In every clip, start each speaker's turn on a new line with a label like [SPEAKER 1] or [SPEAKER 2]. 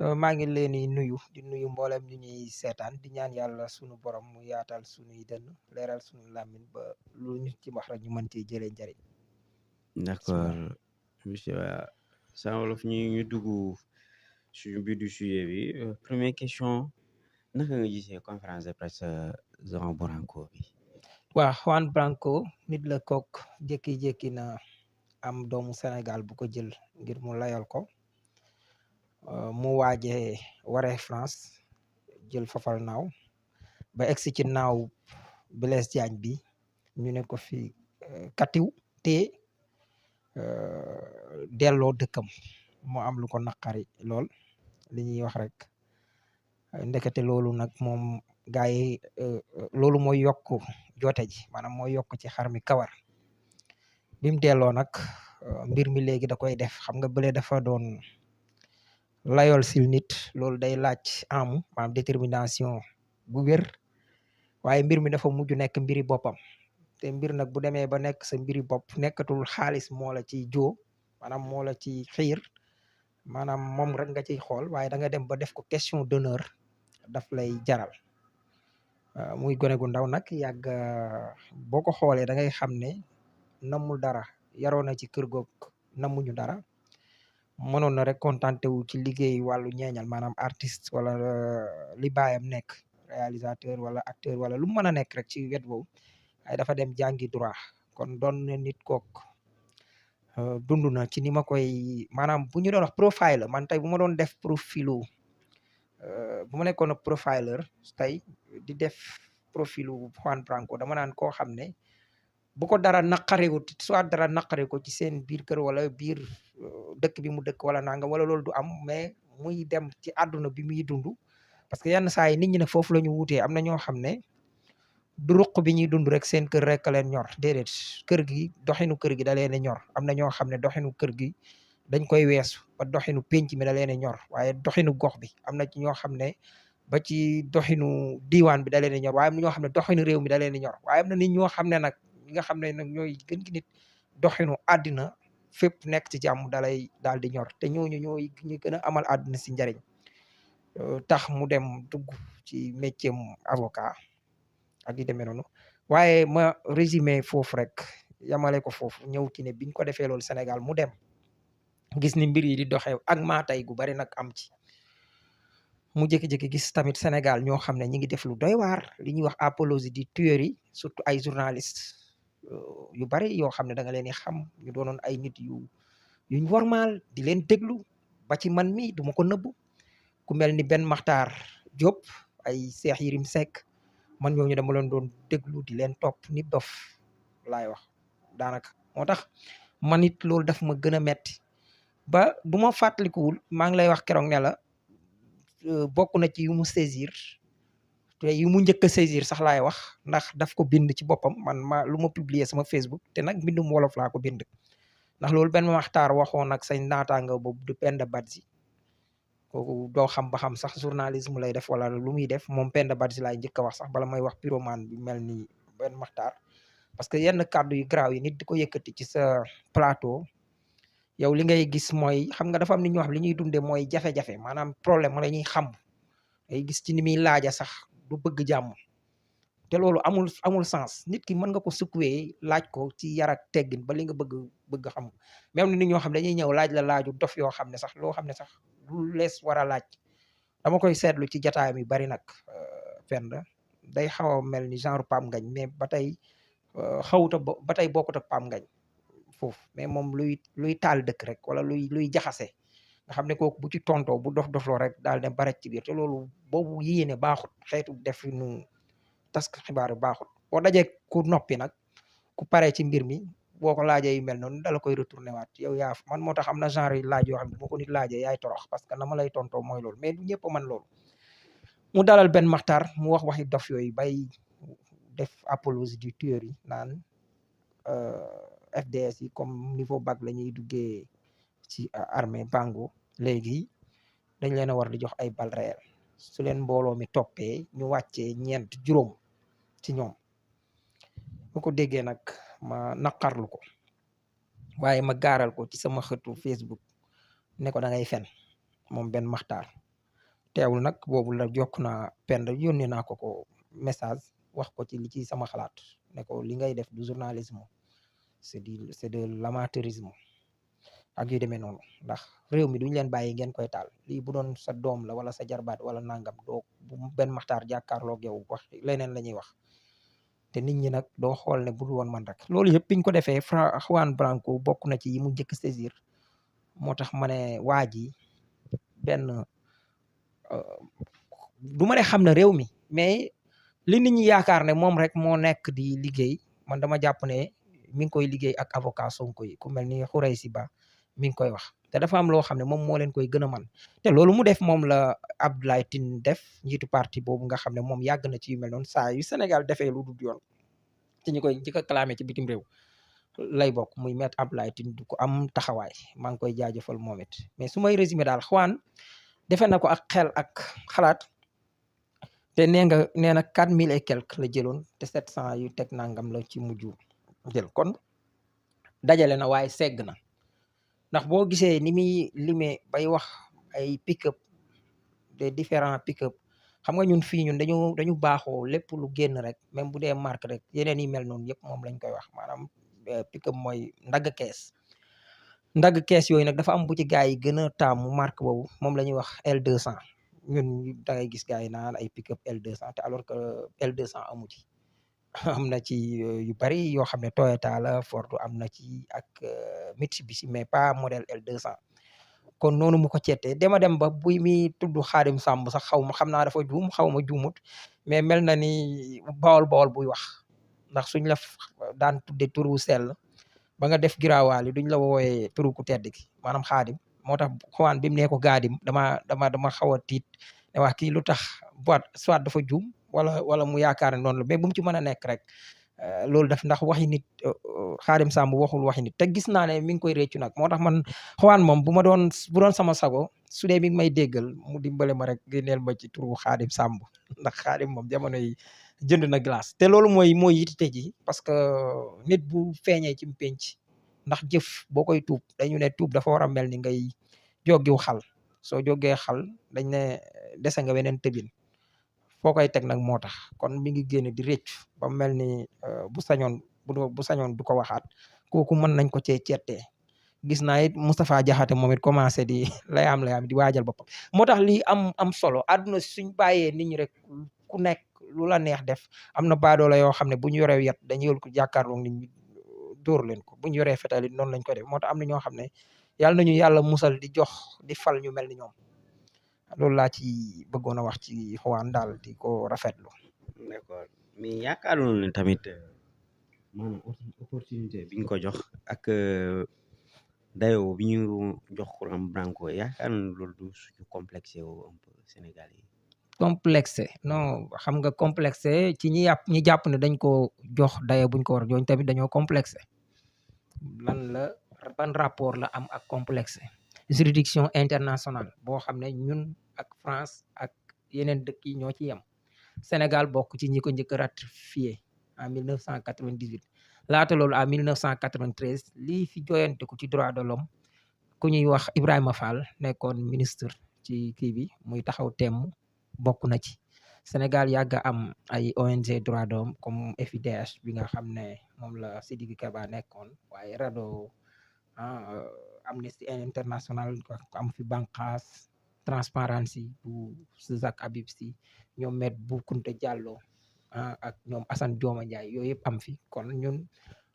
[SPEAKER 1] maa ngi leen di nuyu mboolem ñu ñuy seetaan di ñaan yàlla sunu borom mu yaatal sunuy dënn leeral sunu làmmiñ ba lu ñu ci wax rek ñu mën cee jëlee njëriñ. Bismillah.
[SPEAKER 2] D'accord monsieur Sans Wolof ñu dugg suñu biir du sujet bi première question naka nga gisee conférence de presse Laurent Branco bi.
[SPEAKER 1] waa Juan Branco nit la kook jékki-jékki na am doomu Sénégal bu ko jël ngir mu layal ko mu waajee waree France jël fafal naaw ba egsi ci naaw Blaise Diagne bi ñu ne ko fi katiw te delloo dëkkam mu am lu ko naqari lool li ñuy wax rek ndekete loolu nag moom gaa yi loolu mooy yokk joote ji maanaam mooy yokk ci xar mi kawar bi mu delloo nag mbir mi léegi da koy def xam nga bële dafa doon layool sil nit loolu day laaj amu maanaam détermination bu wér waaye mbir mi dafa mujj nekk mbiri boppam te mbir nag bu demee ba nekk sa mbiri bopp nekkatul xaalis moo la ci joo maanaam moo la ci xiir maanaam moom rek nga ciy xool waaye da nga dem ba def ko question d'honneur daf lay jaral muy gone gu ndaw nag yàgg boo ko xoolee da ngay xam ne namul dara yaroo na ci kër goog namuñu dara mënoon na rek contenté wu ci liggéey wàllu ñeeñal maanaam artiste wala li baayam nekk réalisateur wala acteur wala lu mën a nekk rek ci wet boobu ay dafa dem jàngi droit kon doon na nit kook dund na ci ni ma koy maanaam bu ñu doon wax profiler man tey bu ma doon def profilu bu ma nekkoon profiler tey di def profilu Juan Branco dama naan koo xam ne bu ko dara naqarewut soit dara naqare ko ci seen biir kër wala biir dëkk bi mu dëkk wala nangam wala loolu du am mais muy dem ci àdduna bi muy dund parce que yenn saa yi nit ñi ne foofu la ñu wutee am na ñoo xam ne du ruq bi ñuy dund rek seen kër rek leen ñor déedéet kër gi doxinu kër gi da leen ñor am na ñoo xam ne doxinu kër gi dañ koy weesu ba doxinu penc mi da leen ñor waaye doxinu gox bi am na ci ñoo xam ne ba ci doxinu diiwaan bi da leen ñor waaye am na ñoo xam ne doxinu réew mi da leen ñor waaye am na nit ñoo xam ne nag ñi nga xam ne nag ñooy gën gi nit doxinu àddina fépp nekk ci jàmm dalay daal di ñor te ñooñu ñooy ñu gën a amal àdduna si njariñ tax mu dem dugg ci métier avocat ak yu demee noonu waaye ma résumé foofu rek yamale ko foofu ñëw ci ne biñ ko defee loolu Sénégal mu dem gis ni mbir yi di doxee ak maa tey gu bari nag am ci mu jékki-jékki gis tamit Sénégal ñoo xam ne ñi ngi def lu doy waar li ñuy wax apologie di tuerie yi surtout ay journalistes yu bari yoo xam ne da nga leen di xam ñu doonoon ay nit yuñ wormaal di leen déglu ba ci man mi duma ko nëbb ku mel ni Ben Makhtar Diop ay Cheikh Yérim Seck man ñooñu dama leen doon déglu di leen topp ni dof laay wax daanaka moo tax man it loolu daf ma gën a metti ba bu ma fàttalikuwul maa ngi lay wax keroog ne la bokk na ci yu mu saisir te yu mu njëkk a saisir sax laay wax ndax daf ko bind ci boppam man lu ma publier sama Facebook te nag mbindum wolof laa ko bind ndax loolu Ben Makhtar waxoon ak say naataanga boobu du Penda Badji kooku doo xam ba xam sax journalisme lay def wala lu muy def moom Penda Badji laay njëkk a wax sax bala may wax pyromane bi mel ni Ben Makhtar parce que yenn kàddu yu garaaw yi nit di ko yëkkati ci sa plateau yow li ngay gis mooy xam nga dafa am nit ñoo xam li ñuy dundee mooy jafe-jafe maanaam problème la ñuy xam ngay gis ci ni muy laaja sax du bëgg jàmm te loolu amul sens nit ki mën nga ko secouer laaj ko ci yar ak teggin ba li nga bëgg xam même nit ñoo xam dañuy ñëw laaj la laaju dof yoo xam ne sax loo xam ne sax lu lees war a laaj dama koy seetlu ci jataayam yu bari nag Penda day xaw a mel ni genre Pam Ngañ mais ba tey xawuta ba tey bokkut ak Pam Ngañ foofu mais moom luy taal dëkk rek wala luy jaxase nga xam ne kooku bu ci tontoo bu dof-dofloo rek daal dem barek ci biir te loolu boobu yéene baaxut xeetu def nu tas xibaar baaxut boo dajee ku noppi nag ku paree ci mbir mi boo ko laajee yu mel noonu dala koy retourné waat yow yaa man moo tax am na genre laaj yoo xam ne boo ko nit laajee yaay torox parce que na ma lay tontoo mooy loolu mais du ñëpp man loolu mu dalal Ben Makhtar mu wax waxi dof yooyu bay def apologie du tueur yi naan FDS yi comme niveau bac la ñuy duggee ci armée bango léegi dañ leen a war di jox ay balles réelles su leen mbooloo mi toppee ñu wàccee ñeent juróom ci ñoom bu ko déggee nag ma naqarlu ko waaye ma gaaral ko ci sama xëtu Facebook ne ko da ngay fen moom Ben Makhtar teewul nag boobu la jokk naa pend yónnee naa ko message wax ko ci li ci sama xalaat ne ko li ngay def du journalisme c'est de l'amateurisme ak yu demee noonu ndax réew mi duñ leen bàyyi ngeen koy taal lii bu doon sa doom la wala sa jarbaat wala nangam doo bu benn maxtaar jàkkaarloog yow wax leneen la ñuy wax te nit ñi nag doo xool ne bul woon man rek loolu yëpp biñ ko defee Juan Branco bokk na ci yi mu njëkk saisir moo tax ma ne waa ji benn du ma ne xam na réew mi mais li nit ñi yaakaar ne moom rek moo nekk di liggéey man dama jàpp ne mi ngi koy liggéey ak avocat Sonko yi ku mel ni Khoureychi Ba mi ngi koy wax te dafa am loo xam ne moom moo leen koy gën a man te loolu mu def moom la Abdoulaye Tine def njiitu parti boobu nga xam ne moom yàgg na ci yu mel noonu saa yu Sénégal defee lu dul yoon ci ñi koy njëkk a clamé ci bitim réew lay bokk muy maître Abdoulaye Tine du ko am taxawaay maa ngi koy jaajëfal moom it mais su may résumé daal Juan defe na ko ak xel ak xalaat te nee na 4000 et quelque la jëloon te 700 yu teg nangam la ci mujj jël kon dajale na waaye segg na ndax boo gisee ni muy limee bay wax ay pick-up des différents pick-up xam nga ñun fii ñun dañu baaxoo lépp lu génn rek même bu dee marque rek yeneen yi mel noonu yëpp moom lañ koy wax maanaam pick-up mooy ndagg kees yooyu nag dafa am bu ci gars yi gën a taamu marque boobu moom la ñuy wax L200 ñun da ngay gis gars yi naan ay pick-up L200 te alors que L200 amu ci am na ci yu bari yoo xam ne Toyota la Ford am na ci ak Mitsubishi mais pas modèle L200 kon noonu mu ko ceetee dema dem ba buy mi tudd Xaadim Samb sax xaw ma xam naa dafa juum xaw ma juumut mais mel na ni bawol buy wax ndax suñ la daan tudde turu sell ba nga def giraawaali duñ la wooyee turu ku tedd ki maanaam Xaadim moo tax Juan bi mu nee ko Gaadim dama xaw a tiit ne wax kii lu tax soit dafa juum wala mu yaakaar ne noonu la mais bu mu ci mën a nekk rek loolu daf ndax waxi nit Xaadim Samb waxul waxi nit te gis naa ne mi ngi koy réccu nag moo tax man Juan moom bu doon sama sago su dee mi ngi may déggal mu dimbale ma rek génneel ma ci turu Xaadim Samb ndax Xaadim moom jamono yi jënd na glace te loolu mooy yitite ji parce que nit bu feeñee ci penc ndax jëf boo koy tuub dañu ne tuub dafa war a mel ni ngay joggiw xal soo jógee xal dañ ne dese nga weneen tëbin foo koy teg nag moo tax kon mi ngi génn di réccu ba mel ni bu sañoon du ko waxaat kooku mën nañ ko cee cettee gis naa it Moustapha Diakhaté moom it commencé di layaam di waajal boppam moo tax lii am solo àdduna suñ bàyyee nit ñi rek ku nekk lu la neex def am na baadoola yoo xam ne bu ñu yoree yet dañu yol ko jàkkaarloo nit ñi dóor leen ko bu ñu yoree fetal it noonu lañ ko def moo tax am na ñoo xam ne yàlla nañu yàlla musal di fal ñu mel ni ñoom loolu laa ci bëggoon a wax ci Juan daal di ko rafetlu.
[SPEAKER 2] d'accord mais yaakaaroon ne tamit maanaam opportunité bi ñu ko jox ak dayoo bi ñu jox Juan Branco yaakaar na loolu du suñu complexé wu un peu Sénégal yi.
[SPEAKER 1] complexé non xam nga complexé ci ñi jàpp ne dañ ko jox dayoo buñ ko war a jox tamit dañoo complexé ban rapport la am ak complexé juridiction internationale boo xam ne ñun ak France ak yeneen dëkk yi ñoo ci yem Sénégal bokk ci ñi ko njëkk a ratifié en 1998 laata loolu en 1993 lii fi joyante ko ci droit de l'homme ku ñuy wax Ibrahima Fall nekkoon ministre ci kii bi muy taxaw temm bokk na ci Sénégal yàgg am ay ONG droit de l'homme comme FIDH bi nga xam ne moom la Sidiki Kaba nekkoon waaye RADDHO Amnesty International am fi banqaas Transparency bu Zak Habib Sy ñoom met bu Kunta Diallo ak ñoom Assane Dioma Ndiaye yooyu yëpp am fi kon ñun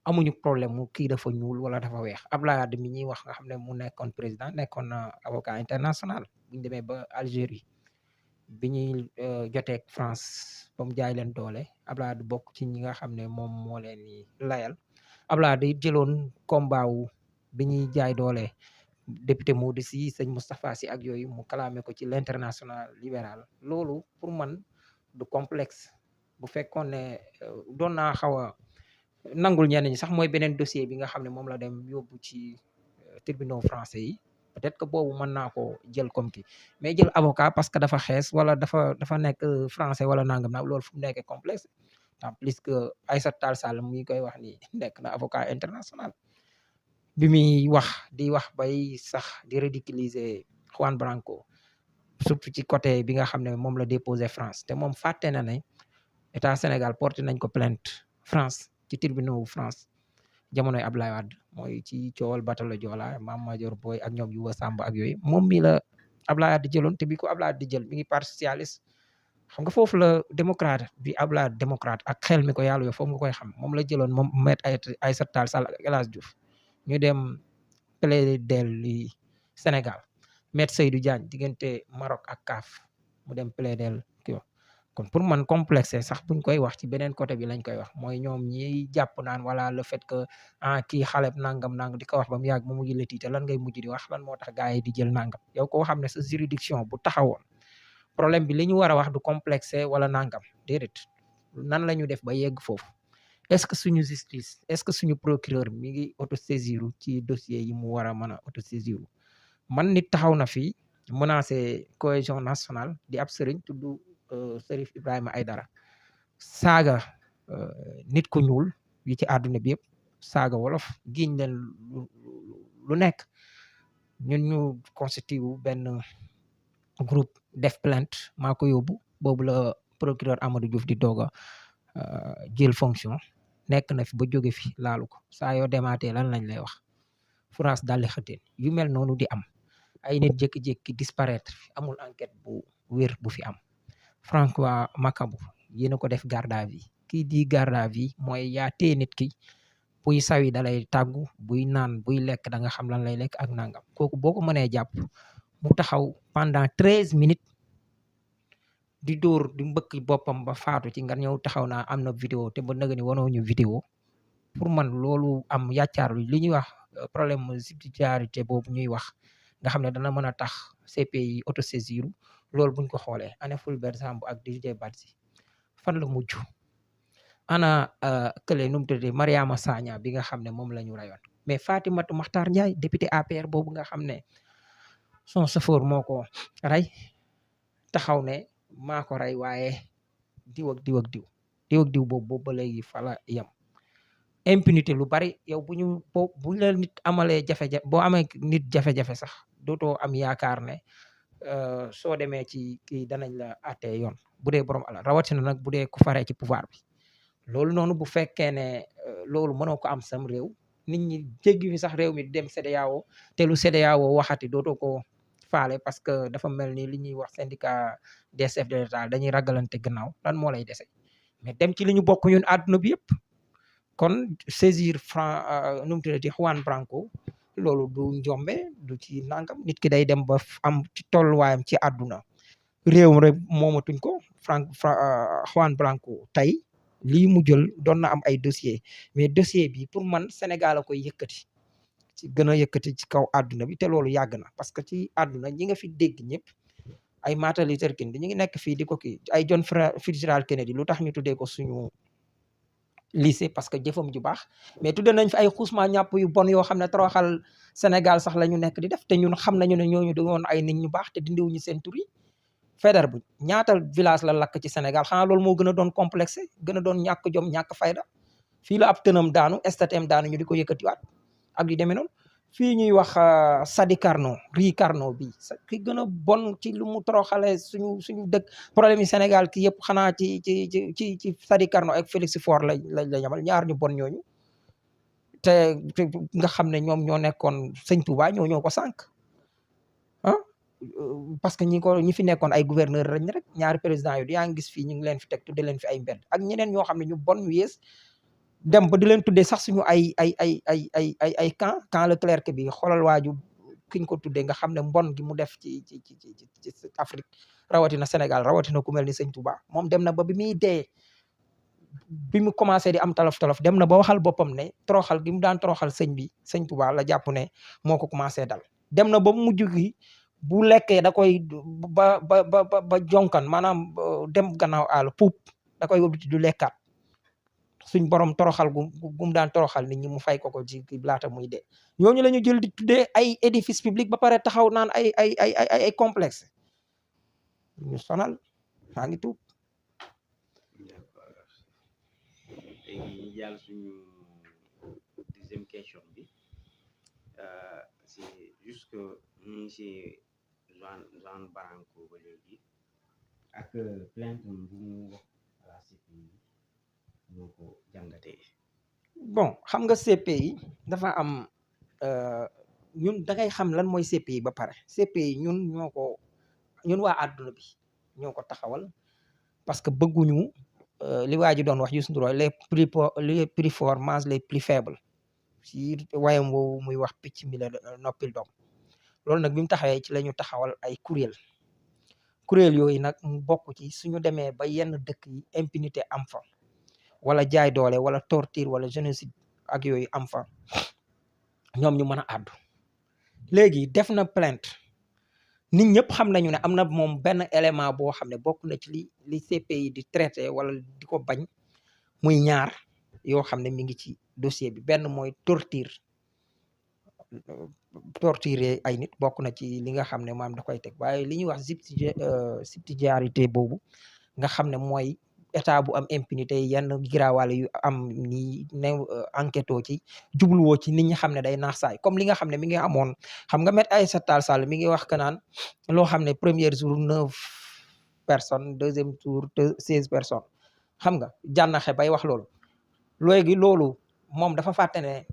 [SPEAKER 1] amuñu problème mu kii dafa ñuul wala dafa weex Abdoulaye Wade mi ñuy wax nga xam ne mu nekkoon président nekkoon na avocat international buñu demee ba Algérie bi ñuy joteeg France ba mu jaay leen doole Abdoulaye Wade bokk ci ñi nga xam ne moom moo leen di layal Abdoulaye Wade jëloon combat wu bi ñuy jaay doole député Mody Sy sëñ Moustapha Sy ak yooyu mu clamé ko ci l'international libéral loolu pour man du complexe bu fekkoon ne doon naa xaw a nangul ñenn ñi sax mooy beneen dossier bi nga xam ne moom la dem yóbbu ci tribunaux français yi peut-être que boobu mën naa ko jël comme kii mais jël avocat parce que dafa xees wala dafa nekk français wala nangam na loolu fu mu nekkee complexe en plus que Aïssata Tall Sall mu ngi koy wax ni nekk na avocat international bi muy di wax bay sax di ridiculiser Juan Branco surtout ci côté bi nga xam ne moom la déposé France te moom fàtte na ne état Sénégal porté nañ ko plainte France ci tribunal France jamonoy Abdoulaye Wade mooy ci coowal batalo Joola Mame Madior Boye ak ñoom Yuba Samb ak yooyu moom mi la Abdoulaye Wade jëloon te bi ko Abdoulaye Wade di jël mi ngi parti socialiste xam nga foofu la démocrate bi Abdoulaye démocrate ak xel mi ko yàlla yo foofu nga koy xam moom la jëloon moom Maître Aïssata Tall Sall ak El Hadj Diouf ñu dem plaider li Sénégal Maître Seydou Diagne diggante Maroc ak CAF mu dem plaider kii kon pour man complexe sax buñ koy wax ci beneen côté bi lañ koy wax mooy ñoom ñiy jàpp naan wala le fait que kii xaleb nangam di ko wax ba mu yàgg mu mujj la tiite lan ngay mujj di wax lan moo tax gars yi di jël nangam yow koo xam ne sa juridiction bu taxawoon problème bi li ñu war a wax du complexe wala nangam déedéet nan la ñu def ba yegg foofu est-ce que suñu justice est-ce que suñu procureur mi ngi autosaisir ci dossier yi mu war a mën a autosaisir man nit taxaw na fi menacé cohésion nationale di ab sëriñ tudd Serif Ibrahima Aïdara saaga nit ku ñuul yi ci àdduna bi yëpp saaga wolof giñ leen lu nekk ñun ñu constitué wu benn groupe def plainte maa ko yóbbu boobu la procureur Amadou Diouf di doog a jël fonction nekk na fi ba jóge fi laalu ko saa yoo demaatee lan lañ lay wax France daldi xëteen yu mel noonu di am ay nit jékki-jékki disparaître amul enquête bu wér bu fi am François Mancabou yéen a ko def garde à vue kii di garde à vue mooy yaa tee nit ki buy sawi dalay tàggu buy naan buy lekk da nga xam lan lay lekk ak nangam kooku boo ko mënee jàpp mu taxaw pendant 13 minutes di dóor di mbëkk boppam ba faatu ci nga ñëw taxaw naa am na vidéo te ba nëga ni wanoo ñu vidéo pour man loolu am yàccaar li ñuy wax problème subsidiarité boobu ñuy wax nga xam ne dana mën a tax CPI autosaisir loolu buñ ko xoolee ana Fulbert Sambou ak Didier Badji fan la mujj ana kële nu mu tuddee Mariama Sagna bi nga xam ne moom la ñu rayoon mais Fatimata Makhtar Ndiaye député APR boobu nga xam ne son chauffeur moo ko rey taxaw ne maa ko rey waaye diw ak diw boobu ba léegi fa la yem impunité lu bari yow bu la nit amalee jafe-jafe boo amee nit jafe-jafe sax dootoo am yaakaar ne soo demee ci kii danañ la àttee yoon bu dee borom alal rawatina nag bu dee ku faree ci pouvoir bi loolu noonu bu fekkee ne loolu mënoo ko am sam réew nit ñi jéggi fi sax réew mi di dem CEDEAO te lu CEDEAO waxati dootoo ko faale parce que dafa mel ni li ñuy wax syndicat des chefs de l'État dañuy ragalante gannaaw lan moo lay dese mais dem ci li ñu bokk ñun àdduna bi yëpp kon saisir nu mu tuddati Juan Branco loolu du njombe du ci nangam nit ki day dem ba am ci tolluwaayam ci àdduna réew rek moomatuñ ko Juan Branco tey lii mu jël doon na am ay dossier mais dossier bi pour man Sénégal a koy yëkkati ci gën a yëkkati ci kaw àdduna bi te loolu yàgg na parce que ci àdduna ñi nga fi dégg ñëpp ay Martin Luther King ñi ngi nekk fii di ko kii ay John Fitzgerald Kennedy lu tax ñu tuddee ko suñu lycée parce que jëfam ju baax mais tudde nañ fi ay xuusma ñàpp yu bon yoo xam ne toroxal Sénégal sax la ñu nekk di def te ñun xam nañu ne ñooñu doon ay nit ñu baax te dindiwuñu seen tur yi Faidherbe bu ñaata village la lakk ci Sénégal xanaa loolu moo gën a doon complexe gën a doon ñàkk jom ñàkk fayda fii la ab tënam daanu STM daanu ñu di ko yëkkatiwaat ak di demee noonu fii ñuy wax Sadi Carnot Rii Carnot bi ki gën a bon ci lu mu toroxale suñu dëkk problème yi Sénégal ki yëpp xanaa ci Sadi Carnot ak Félix Faure la ñamal ñaar ñu bon ñooñu te nga xam ne ñoom ñoo nekkoon sëñ Touba ñoo ko sànq parce que ñi fi nekkoon ay gouverneur lañ rek ñaari président yu yaa ngi gis fii ñu ngi leen fi teg tudde leen fi ay mbedd ak ñeneen ñoo xam ne ñu bon ñu yées dem ba di leen tuddee sax suñu ay camp Leclerc bi xoolal waaju kiñ ko tuddee nga xam ne mbon gi mu def ci Afrique rawatina Sénégal rawatina ku mel ni sëñ Touba moom dem na ba bi muy dee bi mu commencé di am tolof dem na ba waxal boppam ne toroxal gi mu daan toroxal sëñ Touba la jàpp ne moo ko commencé dal dem na ba mujj gi bu lekkee da koy ba jonkan maanaam dem gannaaw àll puub da koy wëlbati du lekkaat suñ borom toroxal gu mu daan toroxal nit ñi mu fay ko ci laata muy dee ñooñu la ñu jël di tuddee ay édifice public ba pare taxaw naan ay complexe ñu sonal maa ngi tuub
[SPEAKER 2] léegi jàll suñu deuxième question bi c'est juste que ñu ngi si Juan Branco ba léegi ak plainte bu mu wax à la CPI ñoo ko jàngatee.
[SPEAKER 1] bon xam nga CPI dafa am ñun da ngay xam lan mooy CPI ba pare CPI ñun waa àdduna bi ñoo ko taxawal parce que bëgguñu li waa ji doon wax Youssou Ndour les plus forts mangent les plus faibles si wayam woowu muy wax picc mi la noppil doom loolu nag bi mu taxawee ci la ñu taxawal ay kuréel yooyu nag mu bokk ci suñu demee ba yenn dëkk yi impunité am fa wala jaay doole wala torture wala génocide ak yooyu am fa ñoom ñu mën a àddu léegi def na plainte nit ñëpp xam nañu ne am na moom benn élément boo xam ne bokk na ci li CPI di traité wala di ko bañ muy ñaar yoo xam ne mi ngi ci dossier bi benn mooy torturer ay nit bokk na ci li nga xam ne maam da koy teg waaye li ñuy wax subsidiarité boobu nga xam ne mooy état bu am impunité yenn giraawale yu am ni ne enquête ci jubluwoo ci nit ñi xam ne day naax saay comme li nga xam ne mi ngi amoon xam nga Maître Aïssata Tall Sall mi ngi wax que naan loo xam ne premier jour 9 personnes deuxième jour 16 personnes xam nga jànnaxe bay wax loolu léegi loolu moom dafa fàtte ne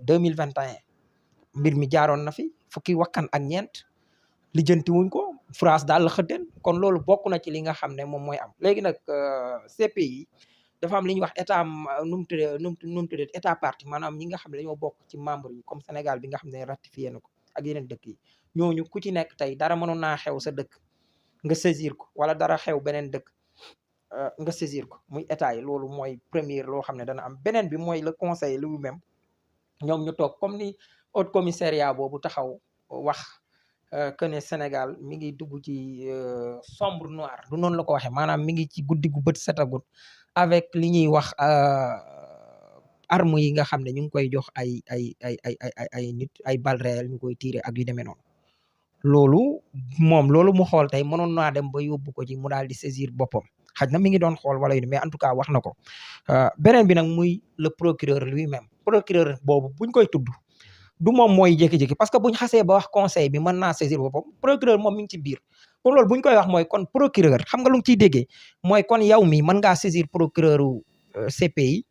[SPEAKER 1] 2021 mbir mi jaaroon na fi fukki wakkan ak ñeent lijjanti wuñ ko France daal la xëddeen kon loolu bokk na ci li nga xam ne moom mooy am léegi nag CPI dafa am li ñuy wax état nu mu tuddee état partie maanaam ñi nga xam ne dañoo bokk ci membre yi comme Sénégal bi nga xam ne ratifié na ko ak yeneen dëkk yi ñooñu ku ci nekk tey dara mënoon naa xew sa dëkk nga saisir ko wala dara xew beneen dëkk nga saisir ko muy état yi loolu mooy première loo xam ne dana am beneen bi mooy le conseil lui-même ñoom ñu toog comme ni haut commissariat boobu taxaw wax que ne Sénégal mi ngi dugg ci sombre noir du noonu la ko waxee maanaam mi ngi ci guddi gu bët setagut avec li ñuy wax armes yi nga xam ne ñu ngi koy jox ay nit ay balles réelles ñu koy tirer ak yu demee noonu loolu mu xool tey mënoon naa dem ba yóbbu ko ci mu daal di saisir boppam xaj na mi ngi doon xool wala yu mais en tout cas wax na ko beneen bi nag muy le procureur lui-même procureur boobu buñ koy tudd du moom mooy jékki-jékki parce que buñ xasee ba wax conseil bi mën naa saisir boppam procureur moom mi ngi ci biir kon loolu buñ koy wax mooy kon procureur xam nga lu mu ciy déggee mooy kon yow mi mën ngaa saisir procureur u CPI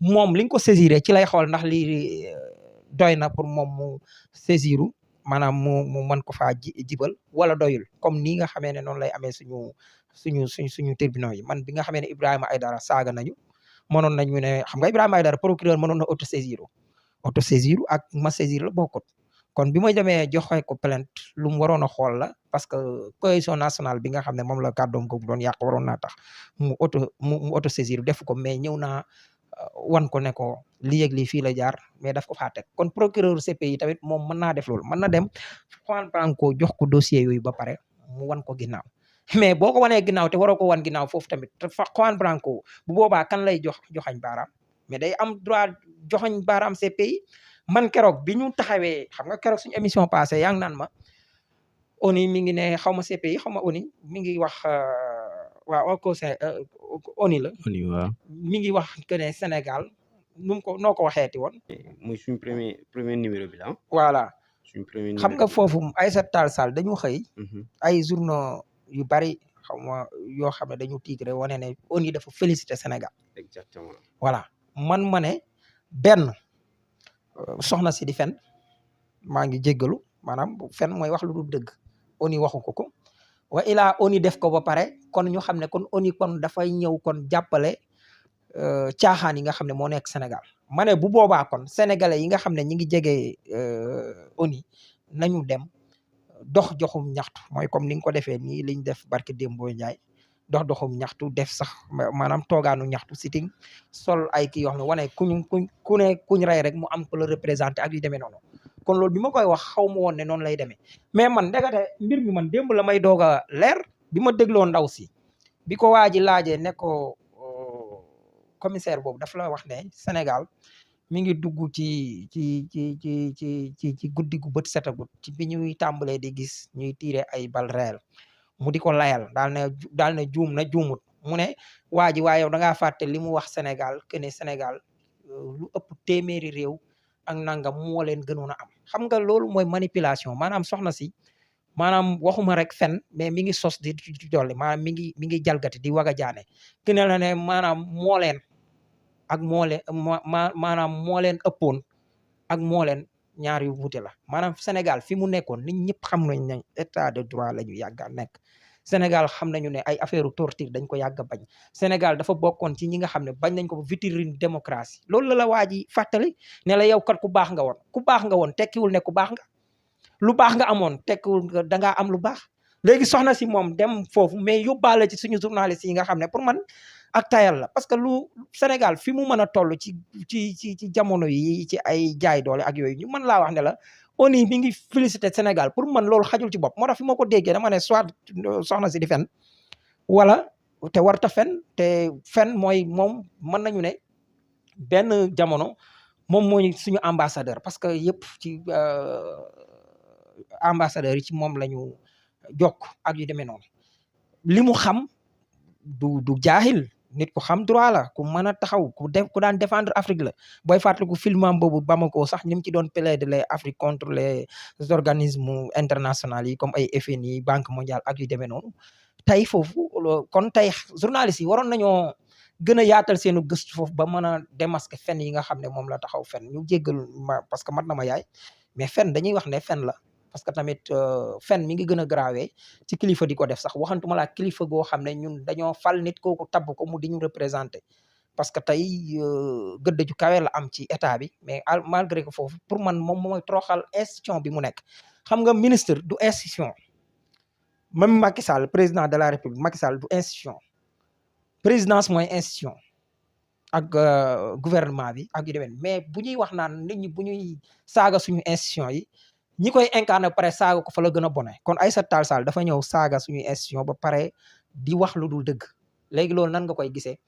[SPEAKER 1] moom li nga ko saisiré ci lay xool ndax lii doy na pour moom mu saisiru maanaam mu mën ko faa jibal wala doyul comme nii nga xamee ne noonu lay amee suñu tribunaux yi man bi nga xamee ne Ibrahima Aïdara saaga nañu mënoon nañu ne xam nga Ibrahima Aïdara procureur mënoon na autosaisir ak ma saisir la bokkut kon bi ma demee joxe ko plainte lu mu waroon a xool la parce que cohésion nationale bi nga xam ne moom la kàddoom ko doon yàq waroon naa tax mu autosaisir def ko mais ñëw naa wan ko ne ko lii ak lii fii la jaar mais daf ko faa teg kon procureur CPI tamit moom mën naa def loolu mën na dem Juan Branco jox ko dossier yooyu ba pare mu wan ko ginnaaw mais boo ko wanee ginnaaw te waroo ko wan ginnaaw foofu tamit te fa Juan Branco bu boobaa kan lay joxañ baaraam mais day am droit joxañ baaraam CPI man keroog bi ñu taxawee xam nga keroog suñu émission passée yaa ngi naan ma ONU mi ngi ne xaw ma CPI xaw ma ONU mi ngi wax waaw ONU la.
[SPEAKER 2] ONU waaw.
[SPEAKER 1] mi ngi wax que ne Sénégal nu mu ko noo ko waxeeti woon.
[SPEAKER 2] muy suñ premier numéro bi la.
[SPEAKER 1] voilà
[SPEAKER 2] suñ premier
[SPEAKER 1] xam nga foofu Aïssata Tall Sall dañu xëy.
[SPEAKER 2] numéro.
[SPEAKER 1] ay journaux yu bari xaw ma yoo xam ne dañu tiitre wane ne ONU dafa féliciter Sénégal.
[SPEAKER 2] exactement.
[SPEAKER 1] voilà man ma ne benn soxna si di fen maa ngi jéggalu maanaam fen mooy wax lu dul dëgg ONU waxu ko wa ilaa ONU def ko ba pare kon ñu xam ne kon ONU kon dafay ñëw kon jàppale caaxaan yi nga xam ne moo nekk Sénégal ma ne bu boobaa kon sénégalais yi nga xam ne ñi ngi jege ONU nañu dem dox joxum ñaxtu mooy comme ni nga ko defee nii liñ def barke Dembo Ndiaye doxum ñaxtu def sax maanaam toogaanu ñaxtu sitting sol ay kii yoo xam ne wane kuñ rey rek mu am ko la représenté ak yu demee noonu kon loolu bi ma koy wax xaw ma woon ne noonu lay demee mais man ndekete mbir mi man démb la may doog a leer bi ma dégloo ndaw si bi ko waa ji laajee ne ko commissaire boobu dafa la wax ne Sénégal mi ngi dugg ci guddi gu bët setagut ci bi ñuy tàmbalee di gis ñuy tiire ay balles réelles mu di ko layal daal ne juum na juumut mu ne waa ji waa yow da ngaa fàtte li mu wax Sénégal que ne Sénégal lu ëpp téeméeri réew ak nangam moo leen gënoon a am xam nga loolu mooy manipulation maanaam soxna si maanaam waxuma rek fen mais mi ngi sos di dolli maanaam mi ngi jalgati di waga jaane ki ne la ne maanaam moo leen ak moo leen maanaam moo leen ëppoon ak moo leen ñaar yu wuute la maanaam Sénégal fi mu nekkoon nit ñëpp xam nañ ne état de droit la ñu yàgga nekk Sénégal xam nañu ne ay affaire torture dañ ko yàgg a bañ Sénégal dafa bokkoon ci ñi nga xam ne bañ nañ ko vitrine démocratie loolu la waa ji fàttali ne la yow kat ku baax nga woon tekkiwul ne ku baax nga lu baax nga amoon tekkiwul da ngaa am lu baax léegi soxna si moom dem foofu mais yóbbaale ci suñu journaliste yi nga xam ne pour man ak tayal la parce que lu Sénégal fi mu mën a toll ci jamono yi ci ay jaay doole ak yooyu ñu mën laa wax ne la ONU mi ngi félicité Sénégal pour man loolu xajul ci bopp moo tax fi ma ko déggee dama ne soit soxna si di fen wala te warta fen te fen mooy moom mën nañu ne benn jamono moom mooy suñu ambassadeur parce que yëpp ci ambassadeur yi ci moom la ñu jokk ak yu demee noonu li mu xam du jaahil nit ku xam droit la ku mën a taxaw ku daan défendre Afrique la booy fàttaliku filmam boobu Bamako sax ni mu ci doon plaider les Afrique contre les organismes internationaux yi comme ay FMI Banque mondiale ak yu demee noonu tey foofu kon tey journalistes yi waroon nañoo gën a yaatal seenu gëstu foofu ba mën a démasquer fen yi nga xam ne moom la taxaw fen ñu jéggal ma parce que mat na ma yaay mais fen dañuy wax ne fen la parce que tamit fen mi ngi gën a graawee ci kilifa di ko def sax waxantuma laa kilifa goo xam ne ñun dañoo fal nit kooku tabb ko mu di ñu représenté parce que tey gëdd ju kawe la am ci état bi mais malgré que foofu pour man moom mooy toroxal institution bi mu nekk xam nga ministre du institution même Macky Sall président de la République Macky Sall du institution présidence mooy institution ak gouvernement bi ak yu demee mais bu ñuy wax naan nit ñi bu ñuy saaga suñu institution yi ñi koy incarné ba pare saaga ko fa la gën a bone kon Aïssata Tall Sall dafa ñëw saaga suñuy institution ba pare di wax lu dul dëgg léegi loolu nan nga koy gisee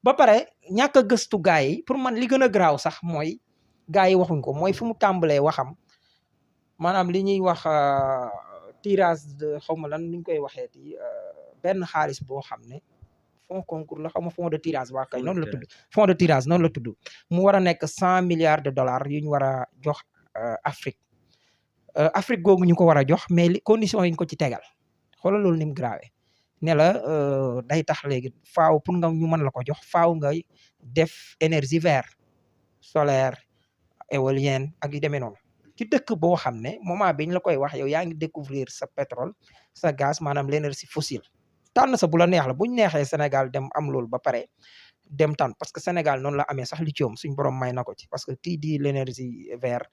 [SPEAKER 1] ba pare ñàkk a gëstu gaa yi pour man li gën a garaaw sax mooy gaa yi waxuñ ko mooy fi mu tàmbalee waxam maanaam li ñuy wax tirage de xaw ma lan ni ñu koy waxee ti benn xaalis boo xam ne fond concours la xaw ma fond de tirage waa kay noonu la tudd fond de tirage noonu la tudd mu war a nekk 100 milliards de dollars yu ñu war a jox Afrique Afrique googu ñu ko war a jox mais li conditions yi ñu ko ci tegal xoolal loolu ni mu grave ne la day tax léegi faaw pour nga ñu mën la ko jox faaw ngay def énergie vert solaire éolienne ak yu demee noonu ci dëkk boo xam ne moment biñ la koy wax yow yaa ngi découvrir sa pétrole sa gaz maanaam l'énergie fossile tànn sa bu la neex la buñ neexee Sénégal dem am loolu ba pare dem tànn parce que Sénégal noonu la amee sax lithium suñ borom may na ko ci parce que tii di l'énergie vert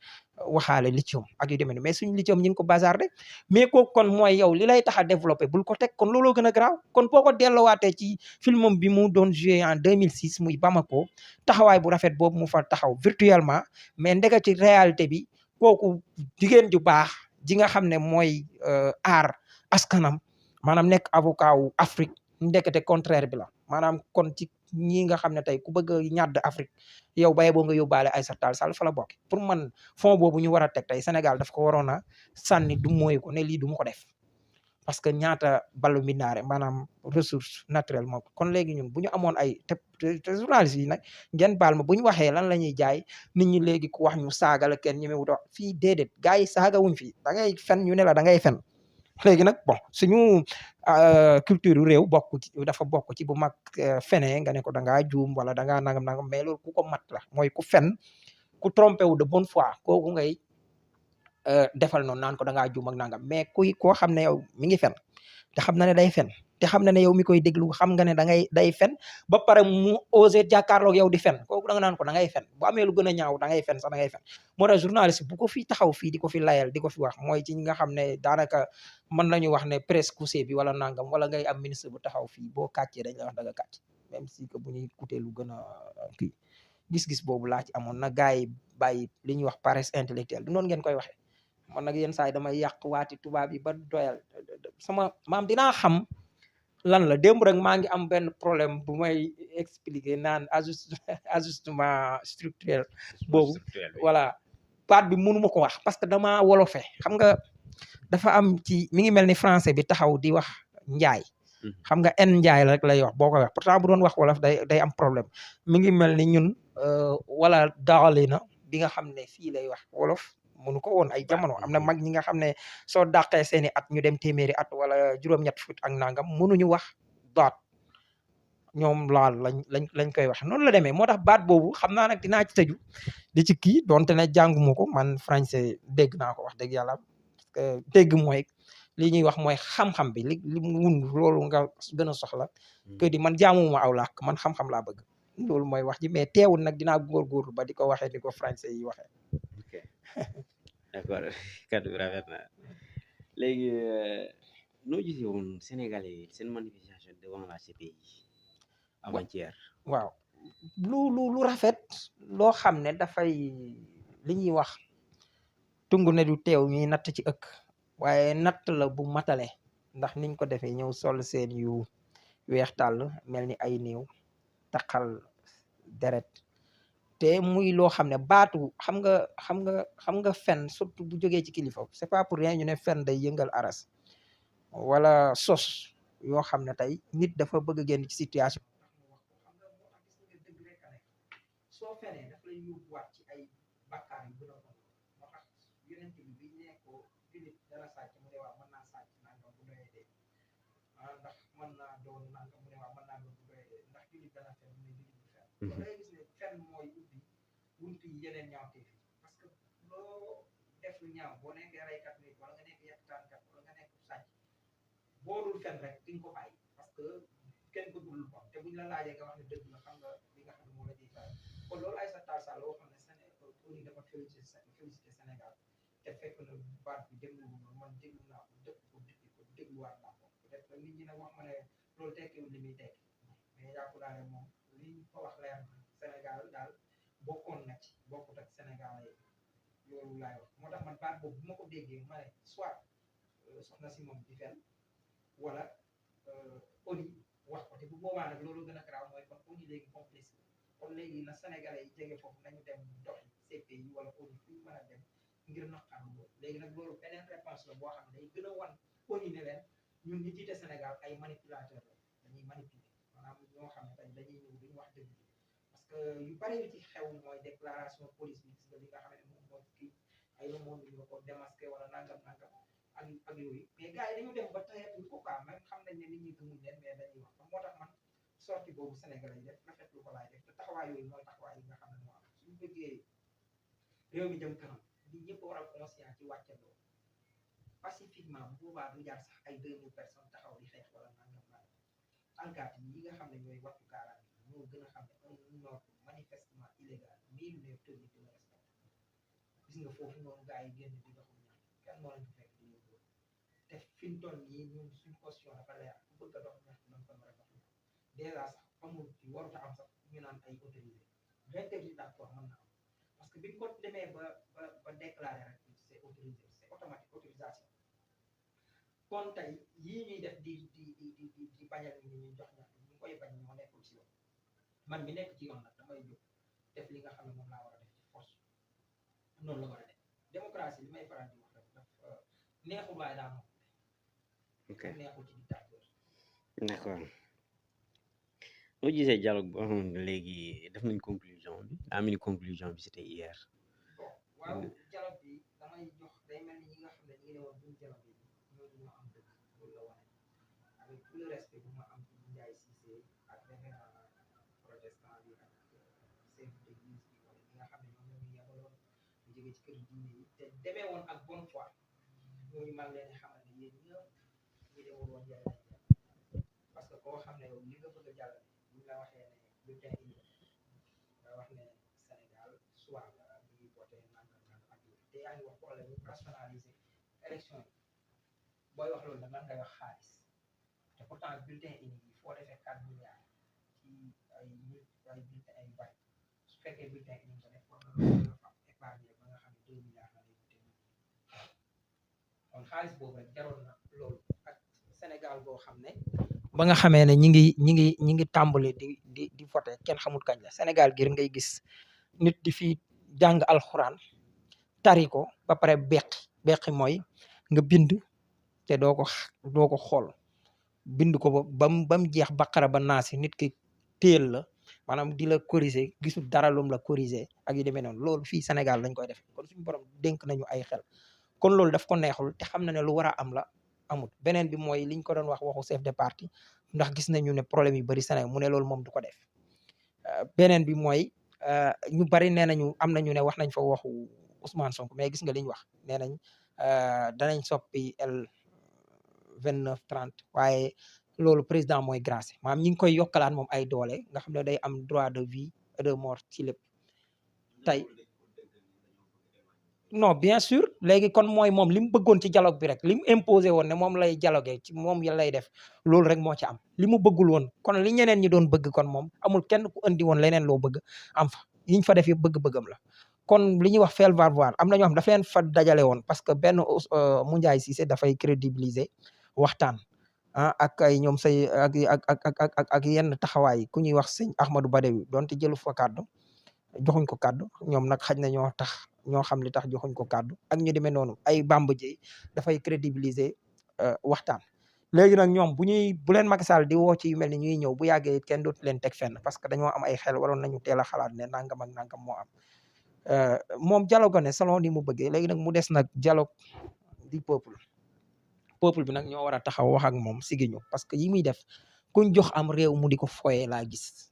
[SPEAKER 1] waxaale lithium ak yu demee mais suñ lithium ñu ngi ko bazardé mais kooku kon mooy yow li lay tax a développé bul ko teg kon looloo gën a garaaw kon boo ko delloowaatee ci filmam bi mu doon joué en 2006 muy Bamako taxawaay bu rafet boobu mu fa taxaw virtuellement mais ndega ci réalité bi kooku jigéen ju baax ji nga xam ne mooy aar askanam maanaam nekk avocat wu Afrique ndekete contraire bi la maanaam kon ci ñi nga xam ne tey ku bëgg a ñàdd Afrique yow baye boo nga yóbbaale Aïssata Tall Sall fa la bokk pour man fond boobu ñu war a teg tey Sénégal daf ko waroon a sànni du mooy ko ne lii du ma ko def parce que ñaata ballu minaare maanaam ressource naturelle moo kon léegi ñun bu ñu amoon ay te journalistes yi nag ngeen baal ma bu ñu waxee lan la ñuy jaay nit ñi léegi ku wax ñu saaga la kenn ñeme wuta fii déedéet gars yi saaga wuñ fii da ngay fen ñu ne la da ngay fen léegi nag bon suñu culture réew dafa bokk ci bu mag fenee nga ne ko da ngaa juum wala da ngaa nangam mais loolu ku ko mat la mooy ku fen ku trompé wu de bonne foi kooku ngay defal noonu naan ko da ngaa juum ak nangam mais koo xam ne yow mi ngi fen te xam na ne day fen te xam na ne yow mi koy déglu xam nga ne day fen ba pare mu osé jàkkaarloog yow di fen kooku da nga naan ko da ngay fen bu amee lu gën a ñaaw da ngay fen sax da ngay fen moo tax journaliste bu ko fi taxaw fii di ko fi layal di ko fi wax mooy ci ñi nga xam ne daanaka mën nañu wax ne presse couché bi wala nangam wala ngay am ministre bu taxaw fii boo kàccee dañ la wax da nga kàcc même si que bu ñuy coûter lu gën a kii gis-gis boobu laa ci amoon na gars yi bàyyi li ñuy wax paresse intellectuelle du noonu ngeen koy waxee man nag yenn saa yi damay yàq waati tubaab yi ba doyal sama maam dinaa xam lan la démb rek maa ngi am benn problème bu may expliquer naan ajustement structurel boobu voilà baat bi mënu ma ko wax parce que dama wolofe xam nga dafa am ci mi ngi mel ni français bi taxaw di wax njaay xam nga en njaay rek lay wax boo koy wax pourtant bu doon wax wolof day am problème mi ngi mel ni ñun wala daali na bi nga xam ne fii lay wax wolof mënu ko woon ay
[SPEAKER 2] baat
[SPEAKER 1] jamono
[SPEAKER 2] bi
[SPEAKER 1] am na mag ñi nga xam ne soo dàqee seeni at ñu dem téeméeri at wala juróom-ñett fukk ak nangam mënuñu wax baat ñoom laal lañ koy wax noonu la demee moo tax baat boobu xam naa nag dinaa ci tëju di ci kii donte ne jànguma ko man français dégg naa ko wax dëgg yàlla parce que dégg mooy li ñuy wax mooy xam-xam bi li mu wund loolu nga gën a soxla que di man jaamuma aw làkk man xam-xam laa bëgg loolu mooy wax ji mais teewul nag dinaa góorgóorlu ba di ko waxee di ko français yi waxee.
[SPEAKER 2] ok d'accord kaddu bi rafet na léegi noo gisee woon Sénégalais yi seen manifestation devant la CPI avant-hier.
[SPEAKER 1] waaw lu rafet loo xam ne dafay li ñuy wax tungu ne du teew ñuy natt ci ëkk waaye natt la bu matale ndax niñ ko defee ñëw sol seen yu weex tàll mel ni ay néew taqal deret te muy loo xam ne baatu xam nga fen surtout bu jógee ci kilifa c'est pas pour rien ñu ne fen day yëngal aras wala sos yoo xam ne tey nit dafa bëgg a génn ci situation soo fenee daf lay yóbbuwaat ci ay bakkaar yu gën a bon moo tax yonent bi biñ ne ko julit dana sàcc mu ne waaw mën naa sàcc nangam bu doyee dee ndax mën naa doon nangam mu ne waaw mën naa doon bu doyee dee ndax julit dana fen mu ne julit du fen kon day gis ne fen mooy ubbi buntu yi yeneen ñaawteef yi parce que loo def lu ñaaw boo nekkee raykat nit wala nga nekk yàqtaankat wala nga nekk sàcc boo dul fen rek diñ ko bàyyi parce que kenn bëggul lu bon te buñ la laajee nga wax ne dëgg la xam nga li nga xam ne moo la ciy taal kon loolu ay sa taal sa loo xam ne Sénégal dafa félicité Sénégal te fekk na baat bi déglu man déglu naa ko dëkk ko dikki ko dégluwaat naa ko peut-être que nit ñi nag wax ma ne loolu tekkiwul li muy tekki mais yàqu naa ne moom li ñu ko wax leer na Sénégal daal bokkoon na ci bokkut ak Sénégal yi loolu laay wax moo tax man baat boobu bu ma ko déggee ma ne soit soxna si moom di fen wala ONU wax ko te bu boobaa nag loolu gën a garaaw mooy kon ONU léegi complice kon léegi na Sénégalais yi jege foofu nañu dem doxi CPI wala ONU fu ñu mën a dem ngir naqarlu loolu léegi nag loolu beneen réponse la boo xam ne day gën a wan ONU ne leen ñun ñi jiite Sénégal ay manipulateurs la dañuy manipuler maanaam ñoo xam ne tey dañuy ñëw duñu wax dëgg bi parce que yu bari li ci xew mooy déclaration police bi gis nga li nga xam ne moom mooy kii ay le monde ñu ko démasqué wala nangam ak yooyu mais gars yi dañu dem ba tayetuñ ko quoi même xam nañ ne nit ñi gëmuñ leen mais dañuy wax moo tax man sorti boobu Sénégalais yi def rafetlu ko laay def te taxawaay yooyu mooy taxawaay yi nga xam ne moo am suñu bëggee réew mi jëm kanam li ñëpp war a conscient ci wàccandoo pacifiquement bu boobaa du jaar sax ay 2000 personnes taxaw di xeex wala nangam alkaati yi nga xam ne ñooy wattu kaaraange ñoo gën a xam ne un ordre manifestement illégal nul n'est tenu de le respecter gis nga foofu noonu gars yi génn di doxu ñaan kenn moo leen fekk di leen te fi mu toll nii ñun suñu caution dafa leer ku bëgg a dox ñaxtu dañ ko war a dox dèjà sax amul ci warut a am sax ñu naan ay autorisé interdit d'accord mën na am parce que biñ ko demee ba déclaré rek c'est autorisé c'est automatique autorisation kon tey yii ñuy def di bañal ni ñuy jox ñaxtu ñu koy bañ moo nekkul ci yoon man mi nekk ci yoon nag damay jóg def li nga xam ne moom laa war a def ci force noonu la war a def démocratie li may faral di wax rek daf neexul waaye daa moom neexul ci dictateur
[SPEAKER 2] d'accord noo gisee dialogue boo xam ne léegi def nañ conclusion bi daa mel ni conclusion bi c'était hier
[SPEAKER 1] bon waaw dialogue bi damay jox day mel ni ñi nga xam ne ñu ngi ne woon buñ dialogue bi ñooñu ñoo am dëgg loolu la wane avec tout le respect bu ma am ci Ndiaye Cissé ak révérend protestant bi ak chef d'église bi wala ñi nga xam ne ñoom ñoo ñu yabaloon ñu jóge ci kër diine yi te demee woon ak bonne foi ñooñu maa ngi leen di xamal ne yéen ñëpp ñi demul woon jàll nañ parce que koo xam ne yow li nga bëgg a jàllale buñ la waxee ne bulletin yi nga wax ne Sénégal soit ñu ngi voté nangam ak te yaa ngi wax problème mu rationaliser élection yi booy wax loolu nag lan ngay wax xaalis te pourtant bulletin yi foo defee 4 milliards ci ay bulletin ay bari su fekkee bulletin yi nga def war na la fa épargner ba nga xam ne 2 milliards la lay coûté kon xaalis boobu rek jaroon na loolu ak Sénégal boo xam ne ba nga xamee ne ñi ngi tàmbali di voté kenn xamul kañ la Sénégal gir ngay gis nit di fi jàng alxuraan tari ko ba pare beqi mooy nga bind te doo ko xool bind ko ba mu jeex baqara ba naasi nit ki téel la maanaam di la corriger gisul dara lum la corriger ak yu demee noonu loolu fii Sénégal lañ koy def kon suñu borom dénk nañu ay xel kon loolu daf ko neexul te xam na ne lu war a am la amul beneen bi mooy liñ ko doon wax waxu chef de parti ndax gis nañu ne problème yu bari Sénégal mu ne loolu moom du ko def beneen bi mooy ñu bari nee nañu am nañu ne wax nañ fa waxu Ousmane Sonko mais gis nga liñ wax nee nañ danañ soppi L2930 waaye loolu président mooy grâce maanaam ñi ngi koy yokkalaat moom ay doole nga xam ne day am droit de vie et de mort ci lépp tey non bien sûr léegi kon mooy moom li mu bëggoon ci dialogue bi rek li mu imposé woon ne moom lay dialogué ci moom ya lay def loolu rek moo ci am li mu bëggul woon kon li ñeneen ñi doon bëgg kon moom amul kenn ku andi woon leneen loo bëgg am fa yiñ fa def yëpp bëgg-bëggam la kon li ñuy wax faire valoir am na ñoo xam dafa leen fa dajale woon parce que benn Moundiaye Cissé dafay crédibiliser waxtaan ak ay ñoom say ak yenn taxawaay ku ñuy wax sëñ Ahmadou Badawi donte jëlu fa kàddu joxuñ ko kàddu ñoom nag xaj na ñoo xam li tax joxuñ ko kàddu ak ñu demee noonu ay Bamba Dièye dafay crédibiliser waxtaan léegi nag ñoom bu leen Macky Sall di woo ci yu mel ni ñuy ñëw bu yàggee kenn dootu leen teg fenn parce que dañoo am ay xel waroon nañu teel a xalaat ne nangam ak nangam moo am moom dialogue ne selon ni mu bëggee léegi nag mu des nag dialogue du peuple bi nag ñoo war a taxaw wax ak moom sigiñu parce que yi muy def kuñ jox am réew mu di ko foyee laa gis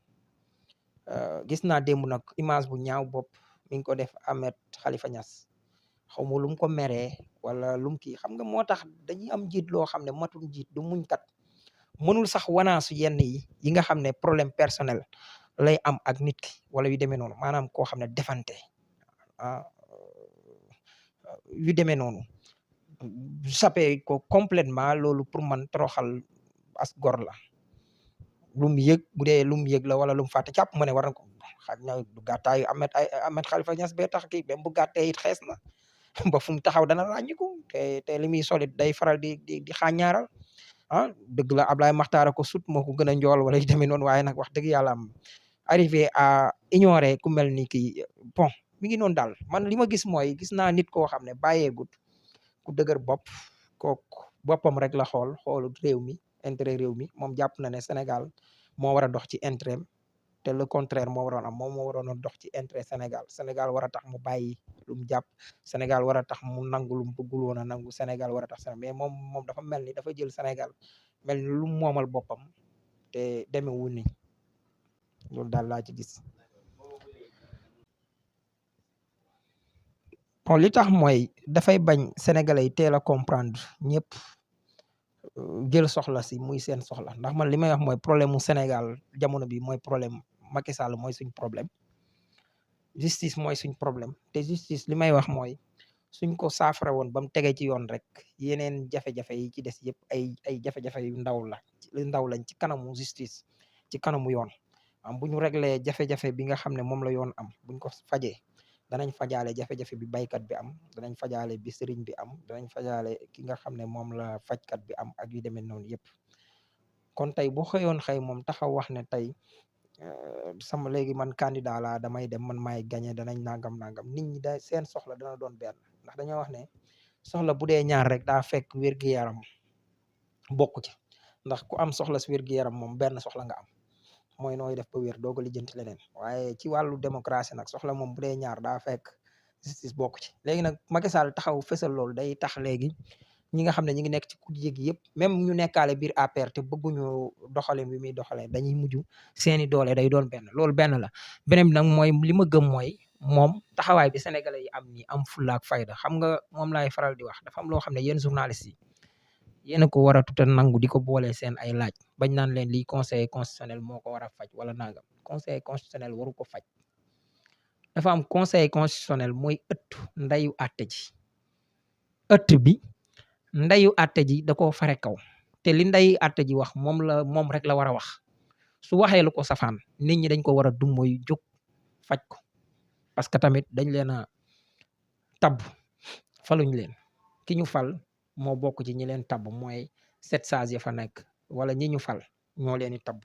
[SPEAKER 1] naa démb nag image bu ñaaw bopp mi ngi ko def Ahmed Khalifa Niass xaw ma lu mu ko meree wala lu mu kii xam nga moo tax dañuy am njiit loo xam ne matul njiit du muñ kat mënul sax wanaasu yenn yi nga xam ne problème personnel lay am ak nit ki wala yu demee noonu maanaam koo xam ne defante yu demee noonu sape ko complètement loolu pour man toroxal as gor la lu mu yëg bu dee lu mu yëg la wala lu mu fàtte càpp ma ne war na ko xaj na du gàttaayu Ahmed Khalifa Niass bee tax kii même bu gàttee it xees na ba fu mu taxaw dana ràññiku te li muy solit day faral di xàññaaral dëgg la Ablaye Makhtar ko sut moo ko gën a njool wala yu demee noonu waaye nag wax dëgg yàlla am arrivé à ignorer ku mel ni kii bon mi ngi noonu daal man li ma gis mooy gis naa nit koo xam ne bàyyeegut ku dëgër bopp kooku boppam rek la xoolut réew mi intérêt réew mi moom jàpp na ne Sénégal moo war a dox ci intérêt te le contraire moo waroon am moom moo waroon a dox ci intérêt Sénégal war a tax mu bàyyi lu mu jàpp Sénégal war a tax mu nangu lu mu bëggul woon a nangu Sénégal war a tax mais moom dafa mel ni dafa jël Sénégal mel ni lu mu moomal boppam te demewul ni loolu daal laa ci gis. bon li tax mooy dafay bañ sénégalais yi teel a comprendre ñëpp jël soxla si muy seen soxla ndax man li may wax mooy problème mu Sénégal jamono bi mooy problème Macky Sall mooy suñ problème justice mooy suñ problème te justice li may wax mooy suñ ko saafara woon ba mu tegee ci yoon rek yeneen jafe-jafe yi ci des yëpp ay jafe-jafe yu ndaw lañ ci kanamu justice ci kanamu yoon bu ñu réglé jafe-jafe bi nga xam ne moom la yoon am buñ ko fajee danañ fajaale jafe-jafe bi baykat bi am danañ fajaale bi sëriñ bi am danañ fajaale ki nga xam ne moom la fajkat bi am ak yu demee noonu yëpp kon tey boo xëyoon xëy moom taxaw wax ne tey sama léegi man candidat laa damay dem man maay gagné danañ nangam nit ñi da seen soxla dana doon benn ndax dañoo wax ne soxla bu dee ñaar rek daa fekk wér-gu-yaram bokk ci ndax ku am soxla si wér-gu-yaram moom benn soxla nga am mooy nooy def ba wér doog a lijjanti leneen waaye ci wàllu démocratie nag soxla moom bu dee ñaar daa fekk justice bokk ci léegi nag Macky Sall taxaw fësal loolu day tax léegi ñi nga xam ne ñi ngi nekk ci kujje gi yëpp même ñu nekkaale biir APR te bëgguñu doxalin bi muy doxalee dañuy mujj seeni doole day doon benn loolu benn la beneen bi nag mooy li ma gëm mooy moom taxawaay bi sénégalais yi am ni am fulla ak fayda xam nga moom laay faral di wax dafa am loo xam ne yéen journalistes yi yéen a ko war a tuta nangu di ko boole seen ay laaj bañ naan leen lii conseil constitutionnel moo ko war a faj wala nangam conseil constitutionnel waru ko faj dafa am conseil constitutionnel mooy ëttu ndayu àtte ji ëtt bi ndayu àtte ji da koo fare kaw te li ndayu àtte ji wax moom rek la war a wax su waxee lu ko safaan nit ñi dañ ko war a dummoy jóg faj ko parce que tamit dañ leen a tabb faluñ leen ki ñu fal moo bokk ci ñi leen tabb mooy 7 sages ya fa nekk wala ñi ñu fal ñoo leen di tabb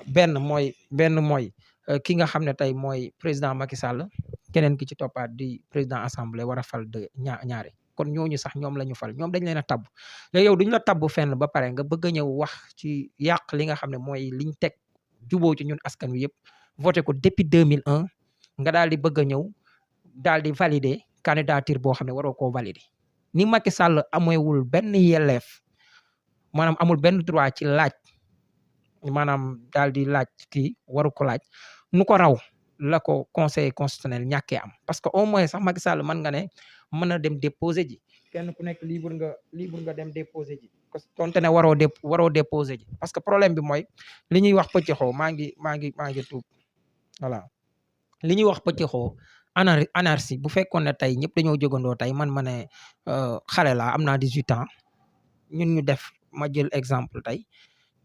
[SPEAKER 1] benn mooy ki nga xam ne tey mooy président Macky Sall keneen ki ci toppaat di président assemblée war a fal de ñaari kon ñooñu sax ñoom la ñu fal ñoom dañ leen a tabb léegi yow duñ la tabb fenn ba pare nga bëgg a ñëw wax ci yàq li nga xam ne mooy liñ teg juboo ci ñun askan wi yëpp voté ko depuis 2001 nga daal di bëgg a ñëw daal di valider candidature boo xam ne waroo koo valider ni Macky Sall amewul benn yelleef maanaam amul benn droit ci laaj maanaam daal di laaj kii waru ko laaj nu ko raw la ko conseil constitutionnel ñàkkee am parce que au moins sax Macky Sall mën nga ne mën na dem déposer ji kenn ku nekk libre nga dem déposer ji parce que tonte ne waroo déposer ji parce que problème bi mooy li ñuy wax pëccëxoo maa ngi tuub voilà li ñuy wax pëccëxoo anarchie bu fekkoon ne tey ñëpp dañoo jógandoo tey man ma ne xale laa am naa 18 ans ñun ñu def ma jël exemple tey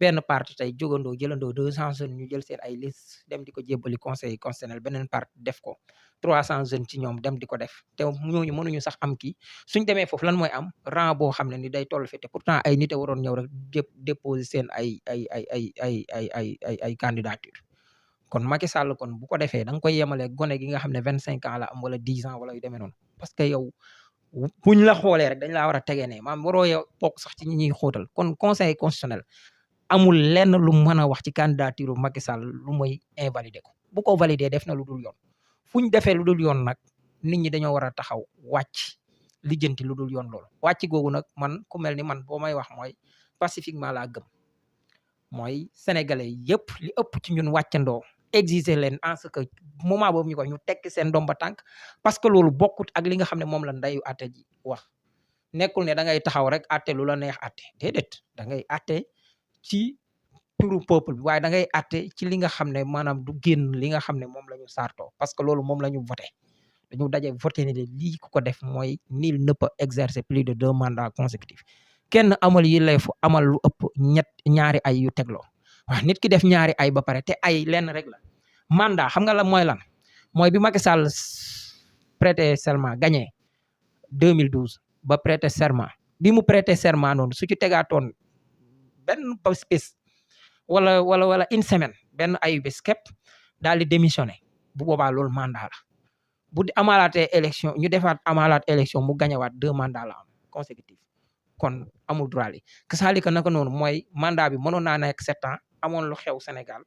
[SPEAKER 1] benn parti tey jógandoo jëlandoo 200 jeunes ñu jël seen ay liste dem di ko jébbali conseil constitutionnel beneen parti def ko 300 jeunes ci ñoom dem di ko def te ñooñu mënuñu sax am kii suñ demee foofu lan mooy am rang boo xam ne ni day toll fi te pourtant ay nit a waroon ñëw rek déposer seen ay candidature kon Macky Sall kon bu ko defee da nga koy yemale gone gi nga xam ne 25 ans la am wala 10 ans wala yu demee noonu parce que yow buñ la xoolee rek dañ laa war a tegee ne maam waroo yow bokk sax ci ñi ñuy xóotal kon conseil constitutionnel amul lenn lu mën a wax ci candidature Macky Sall lu mooy invalider ko bu ko valider def na lu dul yoon fu ñu defee lu dul yoon nag nit ñi dañoo war a taxaw wàcc lijjanti lu dul yoon loolu wàcc googu nag man ku mel ni man boo may wax mooy pacifiquement laa gëm mooy sénégalais yëpp li ëpp ci ñun wàccandoo exiger leen en ce que moment boobu ñu ko ñu tekki seen ndomba tànk parce que loolu bokkut ak li nga xam ne moom la ndeyu atte ji wax nekkul ne da ngay taxaw rek atte lu la neex atte déedéet da ngay atte ci turu peuple bi waaye da ngay atte ci li nga xam ne maanaam du génn li nga xam ne moom la ñu sartoo parce que loolu moom la ñu voté dañu daje voté ne lii ku ko def mooy nul ne peut exercer plus de 2 mandats consécutifs kenn amal yi lay fu amal lu ëpp ñaari ay yu tegloo waaw nit ki def ñaari ay ba pare te ay lenn rek la mandat xam nga la mooy lan mooy bi Macky Sall prêté serment gagné 2012 ba prêté serment bi mu prêté serment noonu su ci tegaatoon benn bés wala une semaine benn ayu bés képp daal di démissionné bu boobaa loolu mandat la bu amalaatee élection ñu defaat amalaat élection mu gañewaat 2 mandats la am consécutif kon amul droit li kasaalika naka noonu mooy mandat bi mënoon naa nekk 7 ans amoon lu xew Sénégal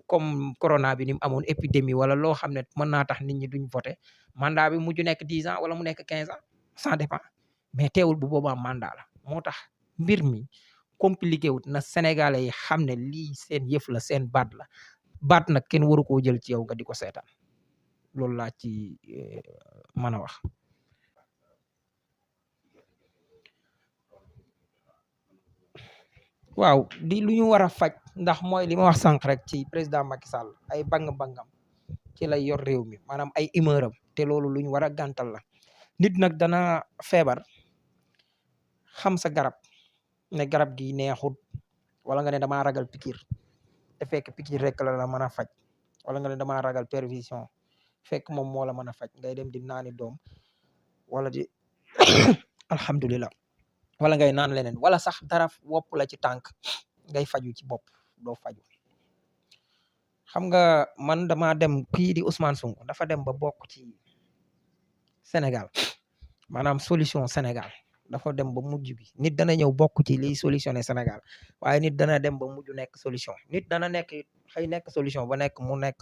[SPEAKER 1] comme corona bi ni mu amoon épidémie wala loo xam ne mën naa tax nit ñi duñ voté mandat bi mujj nekk 10 ans wala mu nekk 15 ans ça dépend mais teewul bu boobaa mandat la moo tax mbir mi compliqué wut na Sénégalais yi xam ne lii seen yëf la seen baat la baat nag kenn waru koo jël ci yow nga di ko seetaan loolu laa ci mën a wax. waaw di lu ñu war a faj ndax mooy li ma wax sànq rek ci président Macky Sall ay bang-bangam ci lay yor réew mi maanaam ay humeuram te loolu lu ñu war a gàntal la nit nag dana feebar xam sa garab ne garab gi neexut wala nga ne damaa ragal piqûre te fekk piqûre rek la mën a faj wala nga ne damaa ragal perfusion fekk moom moo la mën a faj ngay dem di naani doom wala di alhamdulilah wala ngay naan leneen wala sax dara wopp la ci tànk ngay faju ci bopp doo faju xam nga man dama dem kii di Ousmane Sonko dafa dem ba bokk ci Sénégal maanaam solution Sénégal dafa dem ba mujj bi nit dana ñëw bokk ci liy solutionné Sénégal waaye nit dana dem ba mujj nekk solution nit dana nekk xëy nekk solution ba nekk mu nekk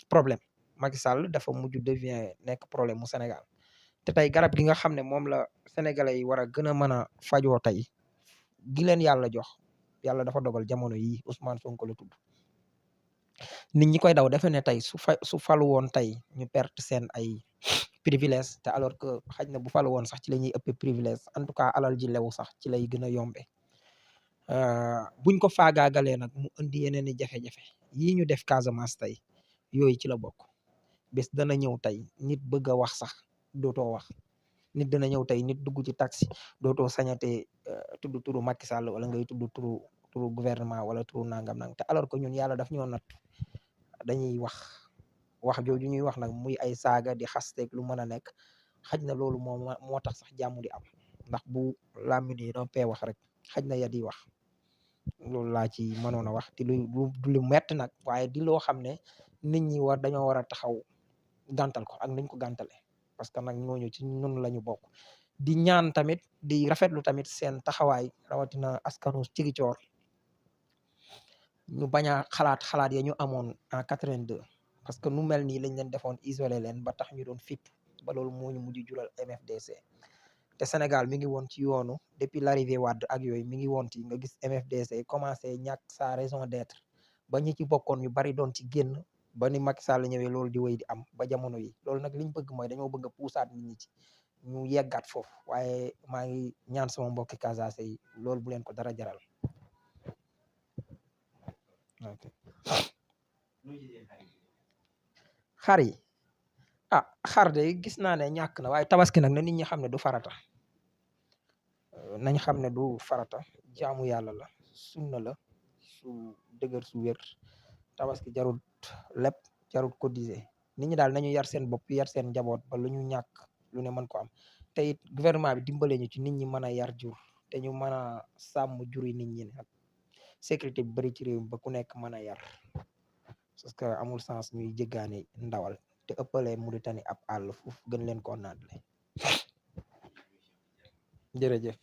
[SPEAKER 1] problème Macky Sall dafa mujj devient nekk problème mu Sénégal te tey garab gi nga xam ne moom la sénégalais yi war a gën a mën a fajoo tey gi leen yàlla jox yàlla dafa dogal jamono yi Ousmane Sonko la tudd nit ñi koy daw defe ne tey su falu woon tey ñu perte seen ay privilège te alors que xaj na bu falu woon sax ci la ñuy ëpp privilège en tout cas alal ji lew sax ci lay gën a yombe buñ ko faagaagalee nag mu indi yeneen i jafe-jafe yii ñu def Casamance tey yooyu ci la bokk bés dana ñëw tey nit bëgg a wax sax dootoo wax nit dana ñëw tey nit dugg ci taxi dootoo sañatee tudd turu Macky Sall wala ngay tudd turu gouvernement wala turu nangam nang te alors que ñun yàlla daf ñoo natt dañuy wax jooju ñuy wax nag muy ay saaga di xasteeg lu mën a nekk xaj na loolu moo tax sax jàmm di am ndax bu làmmiñ yi noppee wax rek xaj na ya di wax loolu laa ci mënoon a wax di lu metti nag waaye di loo xam ne nit ñi dañoo war a taxaw gàntal ko ak niñ ko gàntale parce que nag ñooñu ci ñun la ñu bokk di ñaan tamit di rafetlu tamit seen taxawaay rawatina askanu Ziguinchor ñu bañ a xalaat ya ñu amoon en 82 parce que nu mel nii lañ leen defoon isolé leen ba tax ñu doon fipp ba loolu moo ñu mujj jural MFDC te Sénégal mi ngi woon ci yoonu depuis l'arrivée Wade ak yooyu mi ngi woon ci nga gis MFDC commencé ñàkk sa raison d'être ba ñi ci bokkoon ñu bari doon ci génn ba ni Macky Sall ñëwee loolu di wéy di am ba jamono yi loolu nag liñ bëgg mooy dañoo bëgg a puusaat nit ñi ci ñu yeggaat foofu waaye maa ngi ñaan sama mbokki Casaase yi loolu bu leen ko dara jaral. ok xar yi xar de gis naa ne ñàkk na waaye tabaski nag na nit ñi xam ne du farata nañ xam ne du farata jaamu yàlla la sunna la su dëgër su wér tabaski jarut lépp jarut cotiser nit ñi daal nañu yar seen bopp yar seen njaboot ba lu ñu ñàkk lu ne mën ko am te it gouvernement bi dimbale ñu ci nit ñi mën a yar jur te ñu mën a sàmm juri nit ñi nag sécurité bi bari ci réew mi ba ku nekk mën a yar parce que amul sens ñuy jéggaani ndawal te ëppalee Mauritanie ab àll foofu gën leen koo naat le jërëjëf